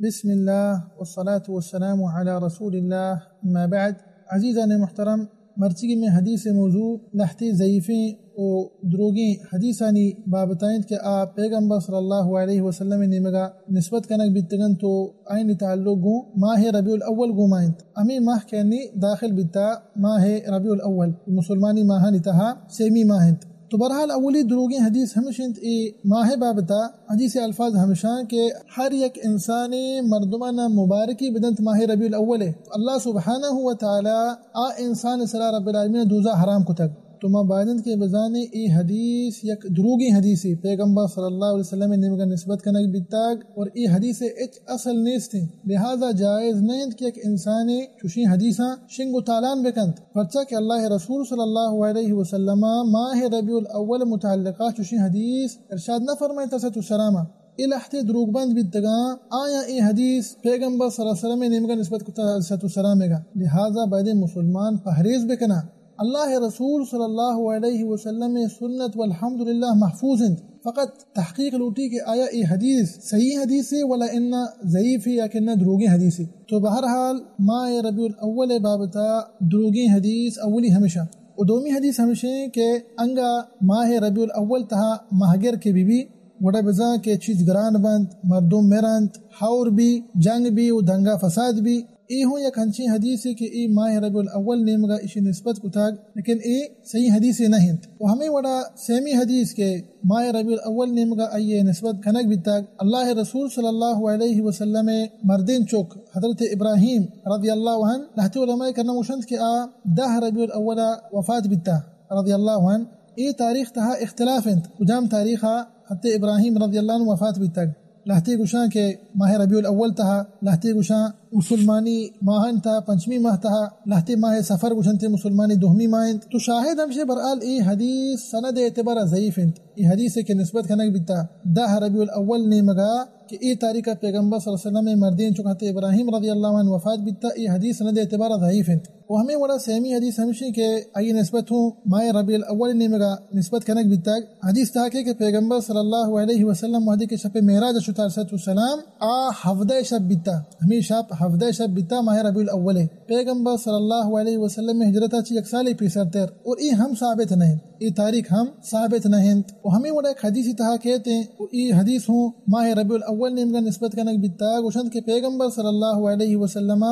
بسم اللہ والصلاة والسلام علی رسول اللہ، اما بعد۔ عزیزان محترم، مرچیگی میں حدیث موضوع لہتے ضعیفیں و دروگیں حدیثانی بابت انت کہ آ پیغمبر صلی اللہ علیہ وسلم نیمگا نسبت کنگ بیتگنت و آئین تعلق گوں ماہ ربیع الاول گوما انت۔ ہمیں ماہ کہ انی داخل بیتا، ماہ ربیع الاول مسلمانی ماہانی تہا سیمی ماہ انت۔ تو بہرحال اولی دروگیں حدیث ہمش انت اے ماہ بابتا۔ حدیث الفاظ ہمشاں کہ ہر یک انسانے مردمانا مبارکی بدنت ماہ ربیع الاول۔ اللہ سبحانہ و تعالی آ انسان سرا رب العالمین دوزہ حرام کتگ۔ تو ما باید انت کہ بزانیں اے حدیث یک دروگیں حدیثے، پیغمبر صلی اللہ علیہ وسلم نیمگا نسبت کنگ بیتگ اور اے حدیث ہچ اصل نیست انت، لہذا جائز نہ انت کہ یک انسانے چوشیں حدیثاں شنگ و تالان بکنت، پرچا کہ اللہ رسول صلی اللہ علیہ وسلم ماہ ربیع الاول متعلقہ چوشیں حدیث ارشاد نہ فرمائیت علیہ الصلوۃ والسلام۔ اے لہتے دروگ بند بیتگاں، آیاں اے حدیث پیغمبر صلی اللہ علیہ وسلم نیمگا نسبت کتا علیہ الصلوۃ والسلام گا، لہذا باید مسلمان پہریز بکنا۔ اللہ رسول صلی اللہ علیہ وسلم سنت والحمدللہ محفوظ انت، فقط تحقیق لوٹی کہ آیا اے حدیث صحیح حدیثے ولا انا ضعیفے یا کہ انا دروگیں حدیثے۔ تو بہرحال ماہ ربیع الاول بابتا دروگیں حدیث اولی ہمشاں۔ و دومی حدیث ہمشیں کہ انگا ماہ ربیع الاول تہا ماہگر کہ بی بی، گڑا بزاں کہ چیز گران بنت، مردم مرنت، ہور بی، جنگ بی و دنگا فساد بی۔ اے ہوں یک ہنچیں حدیثے کہ اے ماہ ربیع الاول نیمگا اشی نسبت کتگ، لیکن اے صحیح حدیثے نہ انت۔ و ہمیں وڑا سیمی حدیث کہ ماہ ربیع الاول نیمگا آئی نسبت کنگ بیتگ، اللہ رسول صلی اللہ علیہ وسلم مردین چک حضرت ابراہیم رضی اللہ عنہ، لہتے علماء کرام گوشنت کہ آ دہ ربیع الاول وفات بیتا رضی اللہ عنہ۔ اے تاریخ تہا اختلاف انت، کجام تاریخا حضرت ابراہیم رضی اللہ عنہ وفات بیتگ۔ لہتے گوشاں کہ ماہ ربیع الاول تہا، لہتے گوشاں مسلمانی ماہان تہا، پنچمی ماہ تہا، لہتے ماہ صفر گوشنتے مسلمانی دومی ماہ انت۔ تو شاہد ہمشے، بہرحال اے حدیث سند اعتبارا ضعیف انت۔ اے حدیث کہ نسبت کنگ بیتا دہ ربیع الاول نیمگا کہ اے تاریخ پیغمبر صلی اللہ علیہ وسلم مردین چک حضرت ابراہیم رضی اللہ عنہ وفات بیتا، اے حدیث سند اعتبارا ضعیف انت۔ و ہمیں وڑا سیمی حدیث ہمشی کہ آئی نسبت ہوں ماہ ربیع الاول نیمگا نسبت کنگ بیتگ۔ حدیث تہا کہ، کہ پیغمبر صلی اللہ علیہ وسلم وہدے کہ شپ معراج شتا علیہ الصلوۃ والسلام، آ ہفدہ شپ بیتا، ہمیں شپ ہفدہ شپ بیتا ماہ ربیع الاول۔ پیغمبر صلی اللہ علیہ وسلم ہجرتا چی یک سالے پیسر تر، اور اے ہم ثابت نہ انت، اے تاریخ ہم ثابت نہ انت۔ و ہمیں وڑا یک حدیث تہا کہتے ہیں، و اے حدیث ہوں ماہ ربیع الاول نیمگا نسبت کنگ بیتا، گوشنت کہ پیغمبر صلی اللہ علیہ وسلم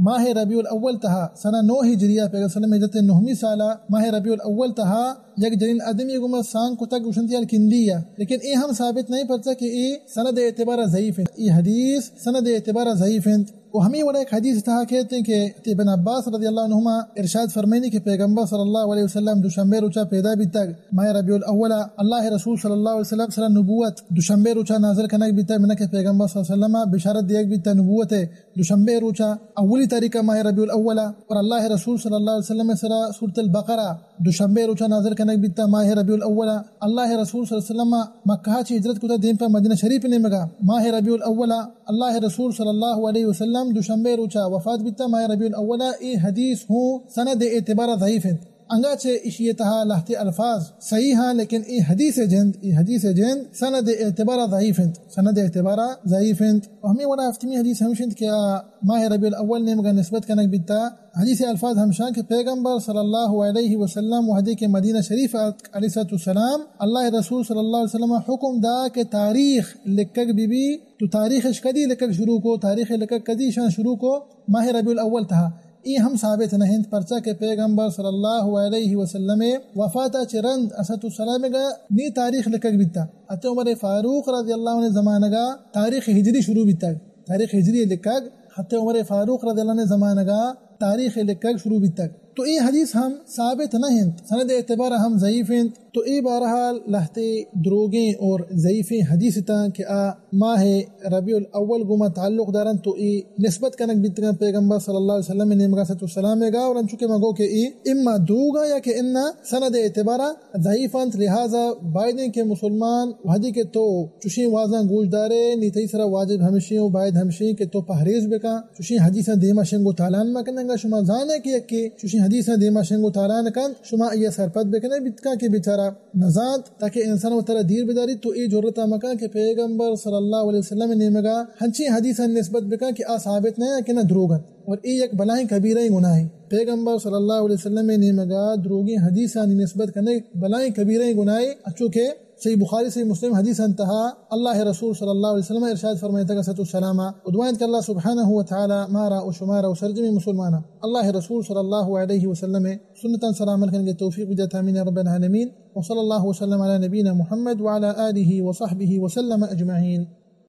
ماہ ربیع الاول تہا سنہ نو ہجریہ، پیغمبر صلی اللہ علیہ وسلم ہجرت نہمی سالہ ماہ ربیع الاول تہا یک جنین آدمی گوما سانگ کتگ گوشنتی الکندیہ، لیکن اے ہم ثابت نہیں، پرچا کہ اے سند اعتبارا ضعیف انت، اے حدیث سند اعتبارا ضعیف انت۔ و ہمیں وڑا یک حدیث تہا کہتے ہیں کہ ابن عباس رضی اللہ عنہما ارشاد فرمائنی کہ پیغمبر صلی اللہ علیہ وسلم دوشنبے روچا پیدا بیتگ ماہ ربیع الاول، اللہ رسول صلی اللہ علیہ وسلم سرا نبوت دوشنبے روچا نازل کنگ بیتگ، منا کہ پیغمبر صلی اللہ علیہ وسلم بشارت دیگ بیتگ نبوت دوشنبے روچا اولی تاریخ ماہ ربیع الاول، اور اللہ رسول صلی اللہ علیہ وسلم سرا سورۃ البقرہ دوشنبے روچا نازل کنگ بیتا ماہ ربیع الاول۔ اللہ رسول صلی اللہ علیہ وسلم مکہ چی ہجرت کتا دیم پہ مدینہ شریف نیمگا ماہ ربیع الاول۔ اللہ رسول صلی اللہ علیہ وسلم دوشنبے روچا وفات بیتا ماہ ربیع الاول۔ اے حدیث ہوں سند اعتبارا ضعیف انت۔ انگا چہ اشی تہا لہتے الفاظ صحیح ہاں، لیکن اے حدیث جند، اے حدیث جند سند اعتبارا ضعیف انت، سند اعتبارا ضعیف انت۔ و ہمیں وڑا ہفتمی حدیث ہمش انت کہ آ ماہ ربیع الاول نیمگا نسبت کنگ بیتا۔ حدیث الفاظ ہمشاں کہ پیغمبر صلی اللہ علیہ وسلم وہدے کہ مدینہ شریف آتک علیہ الصلوۃ والسلام، اللہ رسول صلی اللہ علیہ وسلم حکم دا کہ تاریخ لکھگ بی بی، تو تاریخ اش کدی لکھگ شروع کو، تاریخ لکھگ کدی شان شروع کو، ماہ ربیع الاول تہا۔ اے ہم ثابت نہ انت، پرچا کہ پیغمبر صلی اللہ علیہ وسلم وفاتا چہ رند علیہ الصلوۃ والسلام گا نی تاریخ لکھگ بیتا۔ حضرت عمر فاروق رضی اللہ عنہ زمانگا تاریخ ہجری شروع بیتگ۔ تاریخ ہجری لکھگ حضرت عمر فاروق رضی اللہ عنہ زمانگا تاریخ لکھگ شروع بیتگ۔ تو اے حدیث ہم ثابت نہ انت، سند اعتبار ہم ضعیف انت۔ تو اے بہرحال لہتے دروگیں اور ضعیفیں حدیث تاں کہ آ ماہ ربیع الاول گوما تعلق دارنت، تو اے نسبت کنگ بیتگاں پیغمبر صلی اللہ علیہ وسلم نیمگا صلوۃ و سلام گا، اور انچو کہ ما گو کہ اے اما دروگاں یا کہ انا سند اعتبارا ضعیف انت، لہذا بایدیں کہ مسلمان وہدی کہ تو چشیں وازاں گوش دارے، نی تئی سرا واجب ہمشیں و باید ہمشیں کہ تو پہریز بکاں، چشیں حدیثاں دیما شنگ و تالان مکن۔ انگا شما زانے کہ یکے چشیں حدیثاں دیما شنگ و تالان کنت، شما آئی سرپد بکنے، بیتکاں کہ بیچارہ نزانت، تاکہ انسان وترا دیر بداریت، تو اے جرتا مکن کہ پیغمبر صلی اللہ علیہ وسلم نیمگا ہنچیں حدیثاں نسبت بکن کہ آ ثابت نہ کہ نہ دروگ انت۔ اور اے یک بلاہیں کبیرہ گناہے۔ پیغمبر صلی اللہ علیہ وسلم نیمگا دروگیں حدیثانی نسبت کنگ بلاہیں کبیرہ گناہے، اچو کہ صحیح بخاری، صحیح مسلم حدیث انتہا اللہ رسول صلی اللہ علیہ وسلم ارشاد فرمائے تک السلام، و دعائیں کہ اللہ سبحانہ و تعالی مارا و شمارا و سرجمی مسلمانہ اللہ رسول صلی اللہ علیہ وسلم سنتاں سلام علیکن کے توفیق بدیت، آمین یا رب العالمین۔ وصلی اللہ وسلم علی نبینا محمد وعلی آلہ وصحبہ وسلم اجمعین۔